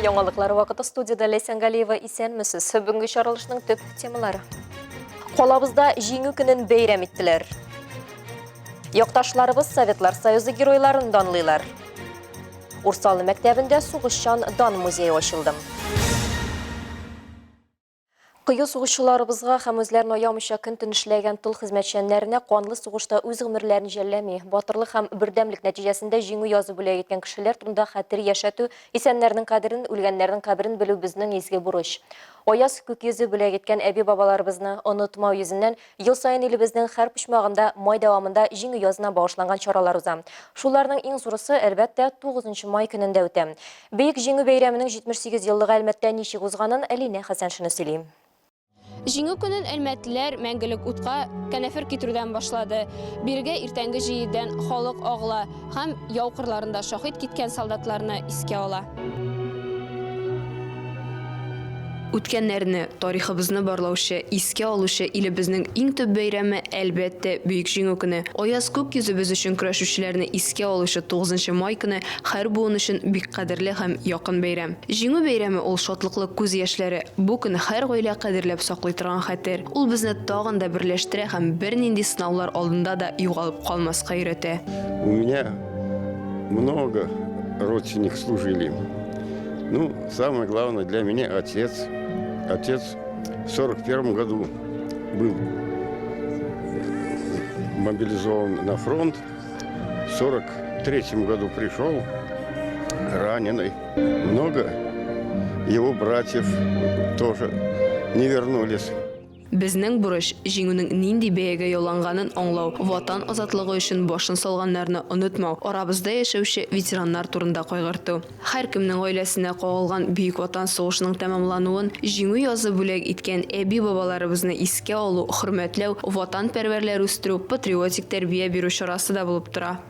Яңалыклары вакыты студиядә Ләйсән Галиева исәнмесез. Бүгенге чаралышның төп темалары. Калабызда Җиңү көнен бәйрәм иттеләр. Якташларыбыз Советлар Союзы геройларын данлыйлар. Урсалы мәктәбендә сугышчан дан музее ачылды. Кыю сугышчыларыбызга һәм үзләрен аямыйча көн-төн эшләгән тыл хезмәтчәннәренә канлы сугышта үз гомерләрен жәлләми, батырлык һәм бердәмлек нәтиҗәсендә җиңү язы бүләк иткән кешеләр турында хәтер яшәтү, исәннәрнең кадерен, үлгәннәрнең каберен белү безнең изге бурыч. Аяз күк йөзе бүләк иткән әби-бабаларыбызны онытмау йөзеннән Ел саен илебезнең һәр почмагында май дәвамында Җиңү язына багышланган чаралар уза. Шуларның иң зурысы, әлбәттә, 9 май көнендә үтә. Бөек Җиңү бәйрәменең 78 еллыгы Әлмәттә ничек узганын Әлинә Хәсәншина сөйли. Җиңү көнен әлмәтлеләр мәңгелек утка канәфер китерүдән башлады. Бирегә иртәнге җиедән халык агыла һәм яу кырларында шаһит киткән солдатларны искә ала. Үткәннәрне, тарихыбызны барлаучы, искә алучы илебезнең иң төп бәйрәме, әлбәттә, Бөек Җиңү көне. Аяз күк йөзебез өчен көрәшүчеләрне искә алучы тугызынчы май көне һәр буын өчен бик кадерле һәм якын бәйрәм. Җиңү бәйрәме ул шатлыклы күз яшьләре. Бу көн һәр гаилә кадерләп саклый торган хәтер. Ул безне тагын да берләштерә һәм бернинди сынаулар алдында да югалып калмаска өйрәтә. У меня много родственников служили. Ну, самое главное для меня отец. Отец в 41 году был мобилизован на фронт. В 43 году пришел раненый. Много его братьев тоже не вернулись. Безнең бурыч, җиңүнең нинди бәягә яуланганын аңлау, Ватан азатлыгы өчен башын салганнарны онытмау, арабызда яшәүче ветераннар турында кайгырту. Һәркемнең гаиләсенә кагылган Бөек Ватан сугышының тәмамлануын, Җиңү язы бүләк иткән әби-бабаларыбызны искә алу, хөрмәтләү, ватанпәрвәрләр үстерү, патриотик тәрбия бирү чарасы да булып тора.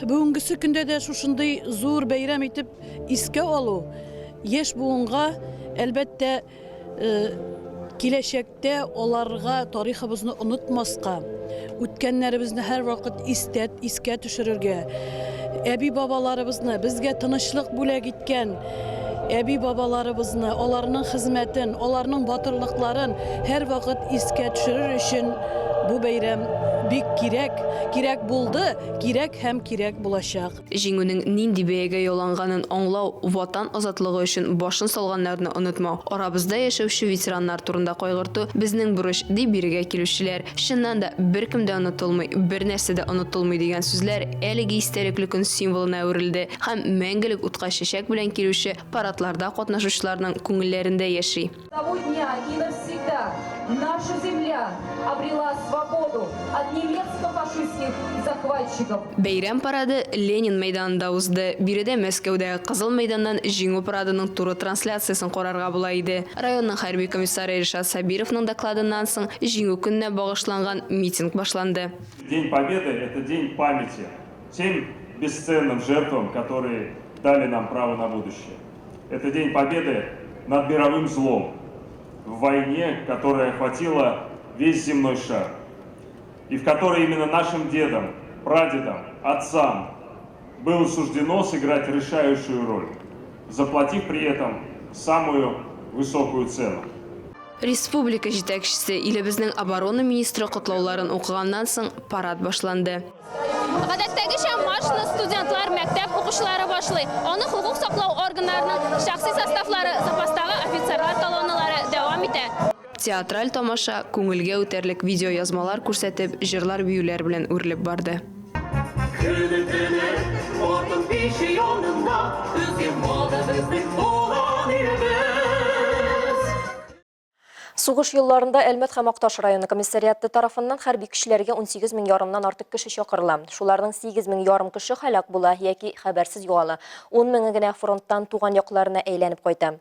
Бүгенгесе көндә дә шушындый зур бәйрәм итеп искә алу яшь буынга, әлбәттә, киләчәктә аларга тарихыбызны онытмаска, үткәннәребезне һәрвакыт истә, искә төшерергә, әби-бабаларыбызны, безгә тынычлык бүләк иткән әби-бабаларыбызны, аларның хезмәтен, аларның батырлыкларын һәрвакыт искә төшерер өчен бу бәйрәм бик кирәк, кирәк булды, кирәк һәм кирәк булачак. Җиңүнең нинди бәягә яуланганын аңлау, Ватан азатлыгы өчен башын салганнарны онытмау, арабызда яшәүче ветераннар турында кайгырту, безнең бурыч, ди бирегә килүчеләр. Чыннан да, беркем дә онытылмый, бернәрсә дә онытылмый дигән сүзләр әлеге истәлекле көн символына әверелде һәм мәңгелек утка чәчәк белән килүче парадларда катнашучыларның күңелләрендә яши. Того дня и навсегда наша земля обрела свободу от немецко-фашистских захватчиков. Бәйрәм парады Ленин мәйданында узды. Биредә Мәскәүдәге Кызыл мәйданнан Җиңү парадының туры трансляциясен карарга була иде. Районның хәрби комиссары Ришат Сабировның докладыннан соң Җиңү көненә багышланган митинг башланды. День Победы, это день памяти тем бесценным жертвам, которые дали нам право на будущее. Это День Победы над мировым злом в войне, которая охватила весь земной шар и в которой именно нашим дедам, прадедам, отцам было суждено сыграть решающую роль, заплатив при этом самую высокую цену. Республика җитәкчесе, илебезнең оборона министры котлауларын укыганнан соң, парад башланды. Гадәттәгечә, маршны студентлар, мәктәп укучылары башлый. Аны хокук саклау органнарының шәхси составлары, запастагы офицерлар колонналары дәвам итә. Театраль тамаша күңелгә үтәрлек видеоязмалар күрсәтеп, җырлар-биюләр белән үрелеп барды. Көне-төне алтын пиче янында Үзе мода безнең туган илебез. Сугыш елларында Әлмәт һәм Акташ районы комиссариаты тарафыннан хәрби көчләргә 18 мең ярымнан артык кеше чакырыла. Шуларның 8 мең ярым кеше һәлак була яки хәбәрсез югала. 10 меңе генә фронттан туган якларына әйләнеп кайта.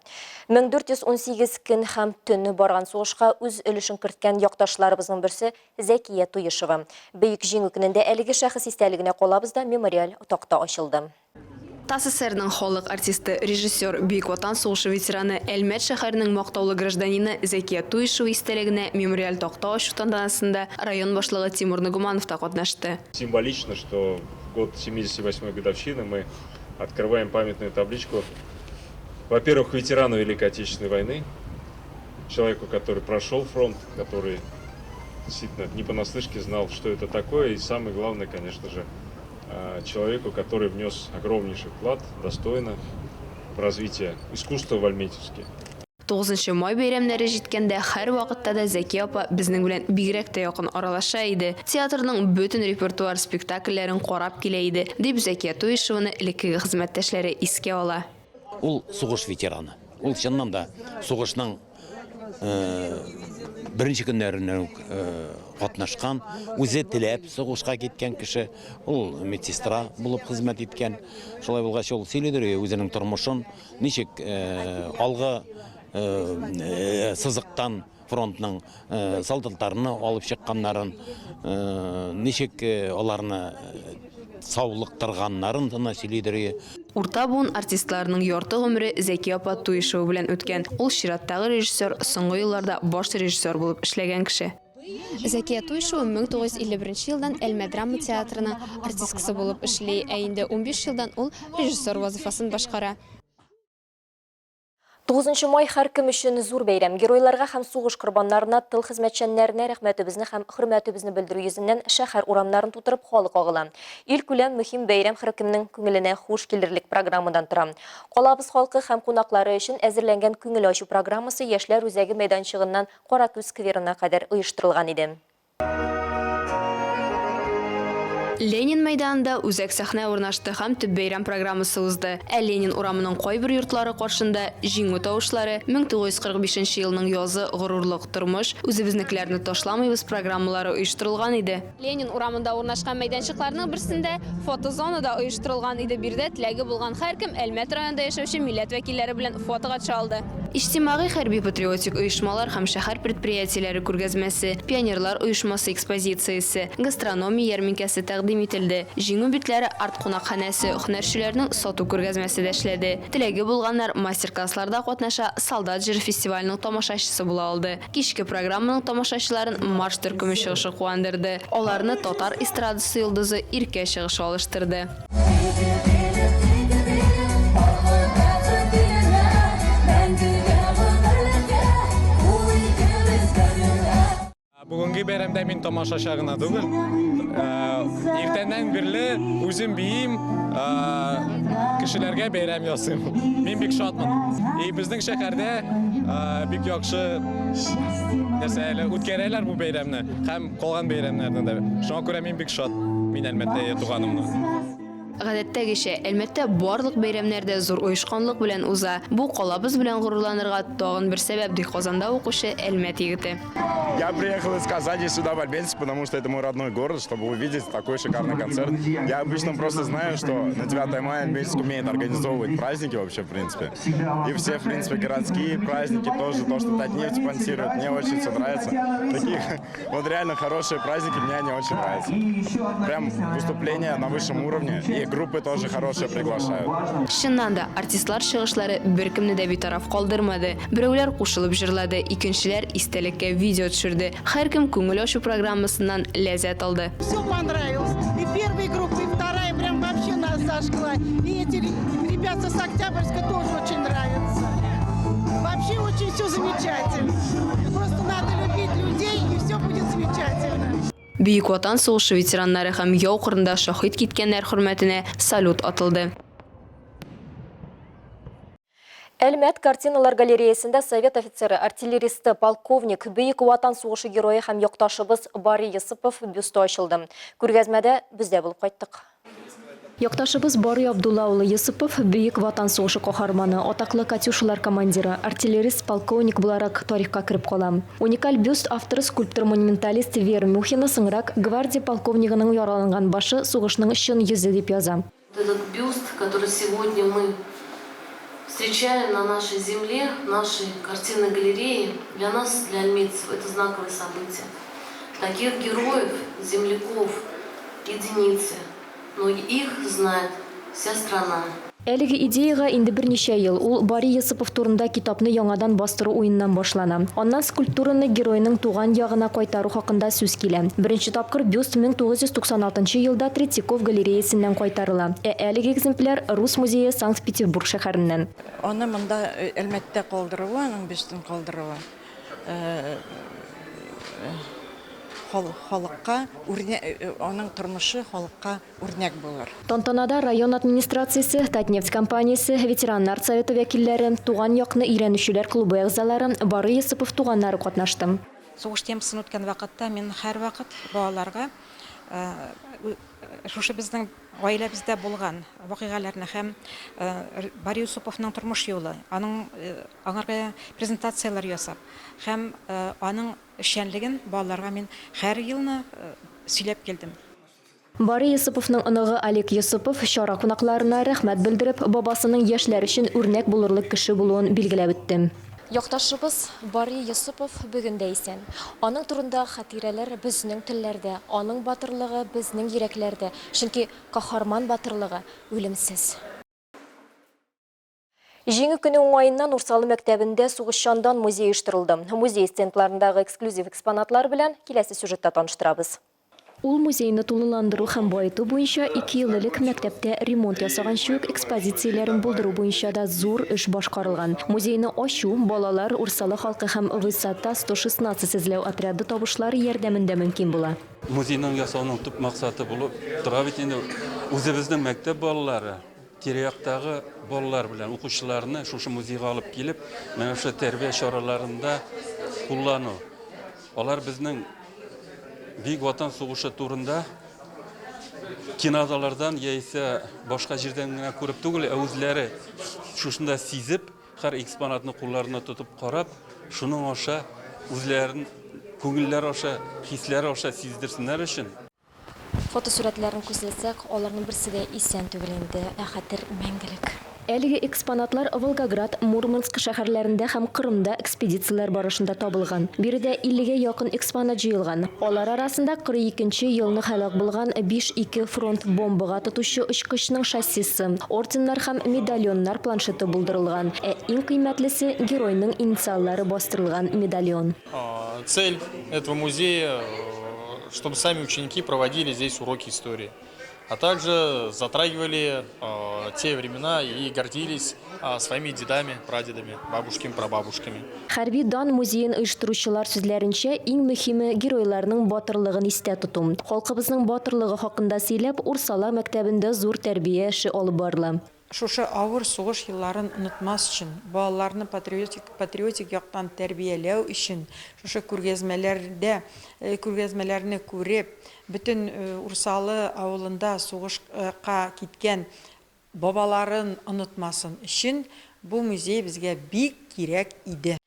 1418 көн һәм төн барган сугышка үз өлешен керткән якташларыбызның берсе Зәкия Туешева. Бөек Җиңү көнендә әлеге шәхес истәлегенә калабызда мемориаль такта ачылды. ТАССРның халык артисты, режиссер, Бөек Ватан сугышы ветераны, Әлмәт шәһәренең мактаулы гражданины Зәкия Туишева истәлегенә мемориаль такта ачу тантанасында район башлыгы Тимур Нагуманов та катнашты. Символично, что в год 78-й годовщины мы открываем памятную табличку Во-первых, ветерану Великой Отечественной войны, человеку, который прошел фронт, который действительно не понаслышке знал, что это такое, и самое главное, конечно же, человеку, который внес огромнейший вклад достойно в развитие искусства в Альметьевске. Тугызынчы май бәйрәмнәре җиткәндә һәрвакытта да Зәкия апа безнең белән бигрәк тә якын аралаша иде. Театрның бөтен репертуар спектакльләрен карап килә иде, дип Зәкия Туишеваны элеккеге хезмәттәшләре искә ала. Ул сугыш ветераны. Ул чыннан да сугышның беренче көннәреннән үк катнашкан, үзе теләп сугышка киткән кеше. Ул медсестра булып хезмәт иткән. Шулай булгач, ул сөйлидер үзенең тормышын, ничек алгы сызыктан фронтның солдатларны алып чыкканнарын, ничек аларны саулыктырганнарын да сөйлидер. Урта буын артистларының ярты гомере Зәкия апа Туишева белән үткән. Ул чираттагы режиссер, соңгы елларда баш режиссер булып эшләгән кеше. Зәкия Туишева 1951 елдан Әлмәт драма театрының артисткасы булып эшли, ә инде 15 елдан ул режиссер вазыйфасын башкара. 9 май һәркем өчен зур бәйрәм. Геройларга һәм сугыш корбаннарына, тыл хезмәтчәннәренә рәхмәтебезне һәм хөрмәтебезне белдерү йөзеннән шәһәр урамнарын тутырып халык агыла. Илкүләм мөһим бәйрәм һәркемнең күңеленә хуш килерлек программадан тора. Калабыз халкы һәм кунаклары өчен әзерләнгән күңел ачу программасы Яшьләр үзәге мәйданчыгыннан Каракүз скверына кадәр оештырылган иде. Ленин мәйданында үзәк сәхнә урнашты һәм төп бәйрәм программасы узды. Ә Ленин урамының кайбер йортлары каршында Җиңү тавышлары, 1945 нче елның язы, Горурлык, тормыш, Үзебезнекеләрне ташламыйбыз программалары оештырылган иде. Ленин урамында урнашкан мәйданчыкларның берсендә фотозона да оештырылган иде. Биредә теләге булган һәркем Әлмәт районында яшәүче милләт вәкилләре белән фотога төшә алды. Иҗтимагый хәрби-патриотик оешмалар һәм шәһәр предприятиеләре күргәзмәсе, пионерлар оешмасы экспозициясе, гастрономия ярминкәсе тәкъдим ителде. Җиңү битләре арт-кунакханәсе, һөнәрчеләрнең сату күргәзмәсе дә эшләде. Теләге булганнар мастер-классларда катнаша, Солдат җыры фестиваленең тамашачысы була алды. Кичке программаның тамашачыларын Марш төркеме чыгышы куандырды. Аларны татар эстрадасы йолдызы Иркә чыгышы алыштырды. Бүгенге бәйрәмдә мин тамашачы гына түгел. Иртәннән бирле үзем биим, кешеләргә бәйрәм ясыйм. Мин бик шатмын. И безнең шәһәрдә бик яхшы нәрсә әле үткәрәләр бу бәйрәмне һәм калган бәйрәмнәрне дә. Шуңа күрә мин бик шат. Мин Әлмәттә туганымны. Гадәттәгечә, Әлмәттә барлык бәйрәмнәр дә зур оешканлык белән уза. Бу, калабыз белән горурланырга тагын бер сәбәп, ди Казанда укучы Әлмәт егете. Я приехал из Казани сюда, в Альметьевск, потому что это мой родной город, чтобы увидеть такой шикарный концерт. Я обычно просто знаю, что на 9 мая Альметьевск умеет организовывать праздники вообще, в принципе. И все, в принципе, городские праздники тоже, то, что Татнефть спонсирует, мне очень все нравится. Таких вот реально хорошие праздники мне они очень нравятся. Прям выступления на высшем уровне, и группы тоже хорошие приглашают. Чыннан да, артистлар чыгышлары беркемне дә битараф калдырмады. Берәүләр кушылып җырлады, икенчеләр истәлеккә видео төшерде. Һәркем күңел ачу программасыннан ләззәт алды. Все понравилось. И первая группа, и вторая прям вообще нас зажгла. И эти ребята с Октябрьска тоже очень нравятся. Вообще очень все замечательно. Просто надо любить людей, и все будет замечательно. Бөек Ватан сугышы ветераннары һәм яу кырында шаһит киткәннәр хөрмәтенә салют атылды. Әлмәт картиналар галереясендә совет офицеры, артиллеристы, полковник, Бөек Ватан сугышы герое һәм якташыбыз Бари Йосыпов бюсты ачылды. Күргәзмәдә без дә булып кайттык. Якташыбыз Бари Абдулла улы Йосыпов Бөек Ватан сугышы каһарманы, атаклы Катюшалар командиры, артиллерист, полковник буларак тарихка кереп кала. Уникаль бюст авторы скульптор-монументалист Вера Мухина соңрак гвардия полковнигының яраланган башы сугышның чын йөзе дип яза. Этот бюст, который сегодня мы встречаем на нашей земле, нашей картинной галерее, для нас, для альметьевцев, это знаковое событие. Таких героев, земляков, единицы, но их знает вся страна. Әлеге идеягә инде берничә ел, ул Бари Йосыпов турында китапны яңадан бастыру уеннан башлана. Аннан скульптураны геройның туган ягына кайтару хакында сүз килә. Беренче тапкыр бюст 1996 елда Третьяков галереясеннән кайтарыла, ә әлеге экземпляр, Рус музее Санкт-Петербург шәһәреннән. Аны монда Әлмәттә калдыруы, аның бюстын калдыруы халыкка үрнәк, аның тормышы халыкка үрнәк булыр. Тантанада район администрациясе, Татнефть компаниясе, ветераннар советы вәкилләре, туган якны өйрәнүчеләр клубы әгъзалары, Барый Йосыпов туганнары катнашты. Сугыш темасын үткән вакытта мин һәрвакыт балаларга шушы безнең гаиләбездә булган вакыйгаларны һәм Бари Юсуповның тормыш юлы, аның аңарга презентацияләр ясап һәм аның эшчәнлеген балаларга мин һәр елны сөйләп килдем. Бари Йосыповның оныгы Олег Йосыпов чара кунакларына рәхмәт белдереп, бабасының яшьләр өчен үрнәк булырлык кеше булуын билгеләп үтте. Якташыбыз Бари Йосыпов бүген дә исән. Аның турындагы хатирәләр безнең телләрдә, аның батырлыгы безнең йөрәкләрдә, чөнки каһарман батырлыгы үлемсез. Җиңү көне уңаеннан Урсалы мәктәбендә сугышчан дан музее оештырылды. Музей стендларындагы эксклюзив экспонатлар белән киләсе сюжетта таныштырабыз. Ул музейны тулыландыру һәм баету буенча ике ел элек мәктәптә ремонт ясаганчы ук экспозицияләрен булдыру буенча да зур эш башкарылган. Музейны ачу балалар, Урсалы халкы һәм Высота 116 эзләү отряды табышлары ярдәмендә мөмкин була. Музейның ясауның төп максаты булып тора бит инде үзебезнең мәктәп балалары, Тирә-яктагы балалар белән укучыларны шушы музейга алып килеп, менә шушы тәрбия чараларында куллану. Алар безнең Бөек Ватан сугышы турында кинодалардан яисә башка җирдән генә күреп түгел, ә үзләре шушында сизеп, һәр экспонатны кулларына тотып карап, шуның аша үзләрен күңелләре аша, хисләре аша сиздерсеннәр өчен. Фотосурәтләрен күзәтсәк, аларның берсе дә исән түгел инде, ә хәтер мәңгелек. Әлеге экспонатлар Волгоград, Мурманск шәһәрләрендә һәм Кырымда экспедицияләр барышында табылган. Биредә иллегә якын экспонат җыелган. Алар арасында 42 нче елны һәлак булган 5 ике фронт бомбага тотучы очкычның шассисы, орденнар һәм медальоннар планшеты булдырылган, ә иң кыйммәтлесе, геройның инициаллары бастырылган медальон. Цель этого музея, чтобы сами ученики проводили здесь уроки истории, а также затрагивали те времена и гордились своими дедами, прадедами, бабушками, прабабушками. Хәрби дан музеен оештыручылар сүзләренчә, иң мөһиме, геройларның батырлыгын истә тоту. Халкыбызның батырлыгы хакында сөйләп, Урсала мәктәбендә зур тәрбия эше алып барыла. Шушы авыр сугыш елларын онытмас өчен, балаларны патриотик патриотик яктан тәрбияләү өчен шушы күргәзмәләрдә күргәзмәләрне күреп, бөтен Урсалы авылында сугышка киткән бабаларын онытмасын өчен бу музей безгә бик кирәк иде.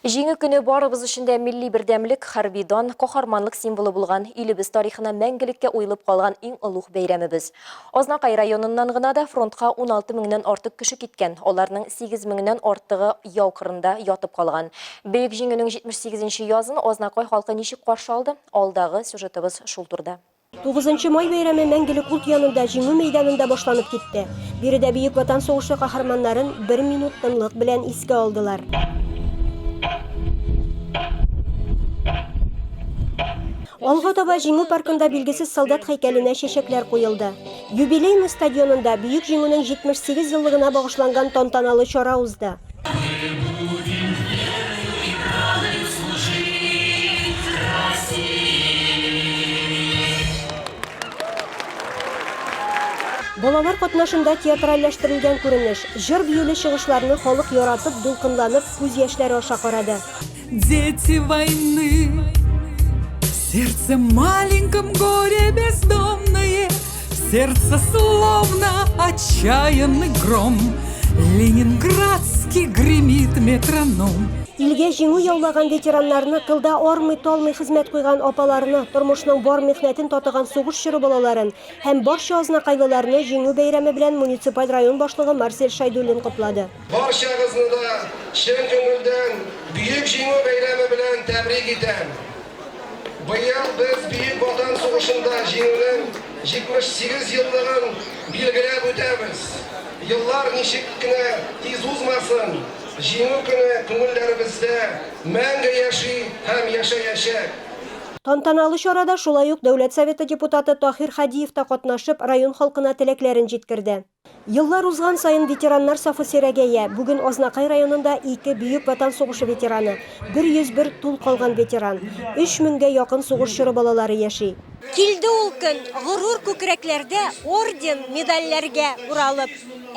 Җиңү көне барыбыз өчен дә милли бердәмлек, хәрби дан, каһарманлык символы булган, илебез тарихына мәңгелеккә уелып калган иң олуг бәйрәмебез. Азнакай районыннан гына да фронтка 16 меңнән артык кеше киткән, аларның 8 меңнән артыгы яу кырында ятып калган. Бөек Җиңүнең 78 нче язын Азнакай халкы ничек каршы алды? Алдагы сюжетыбыз шул турыда. Тугызынчы май бәйрәме Мәңгелек ут янында Җиңү мәйданында башланып китте. Биредә Бөек Ватан сугышы каһарманнарын бер минут тынлык белән искә алдылар. Алга таба Җиңү паркында билгесез солдат һәйкәленә чәчәкләр куелды. Юбилейный стадионында Бөек Җиңүнең 78 еллыгына багышланган тантаналы чара узды. Балалар катнашында театральләштерелгән күренеш, җыр-биюле чыгышларны халык яратып, дулкынланып, күз яшьләре аша карады. Дети войны, в сердце маленьком горе бездомное, В сердце словно отчаянный гром, Ленинградский гремит метроном. Илгә җиңү яулаган ветераннарны, тылда армый-талмый хезмәт куйган апаларны, тормышның бар михнәтен татыган сугыш чоры балаларын һәм барча азнакайлыларны Җиңү бәйрәме белән муниципаль район башлыгы Марсель Шәйдуллин котлады. Барчагызны да чын күңелдән Бөек Җиңү бәйрәме белән тәбрик итәм! Быел без Бөек Ватан сугышында Җиңүнең 78 еллыгын билгеләп үтәбез. Еллар ничек кенә тиз узмасын, Җиңү көне күңелләребездә мәңге яши һәм яшәячәк. Тантаналы чарада шулай ук Дәүләт Советы депутаты Таһир Һадиев та катнашып, район халкына теләкләрен җиткерде. Еллар узган саен ветераннар сафы сирәгәя. Бүген Азнакай районында ике Бөек Ватан сугышы ветераны, 101 тол калган ветеран, өч меңгә якын сугыш чоры балалары яши. Килде ул көн, горур күкрәкләрдә орден, медальләргә уралып.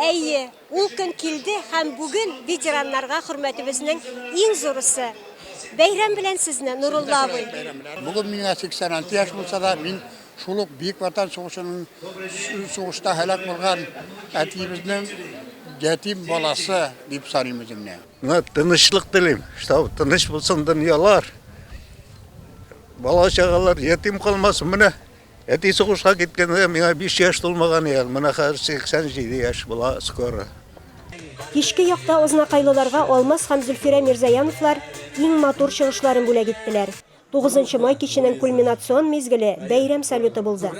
Әйе, ул көн килде һәм бүген ветераннарга хөрмәтебезнең иң зурысы. Бәйрәм белән сезне, Нурулла абый! Бүген миңа 86 яшь булса да, мин Шул ук Бөек Ватан сугышының сугышта һәлак булган әтиебезнең ятим баласы дип саныйм үземне. Менә тынычлык телим, чтоб тыныч булсын дөньялар. Бала-чагалар ятим калмасын. Менә әти сугышка киткәндә миңа 5 яшь тулмаган иде. Менә хәзер 87 яшь була скоро. Кичке якта азнакайлыларга Алмаз һәм Зөлфирә Мирзаяновлар иң матур чыгышларын бүләк иттеләр. Тугызынчы май киченең кульминацион мизгеле бәйрәм салюты булды.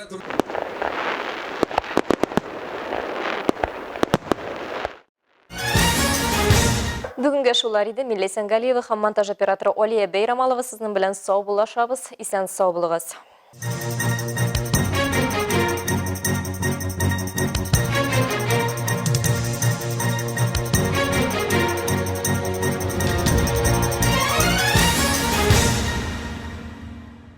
Бүгенгә шулар иде. Мин Ләйсән Галиева һәм монтаж операторы Алия Бәйрамалова сезнең белән саубуллашабыз. Исән сау булыгыз.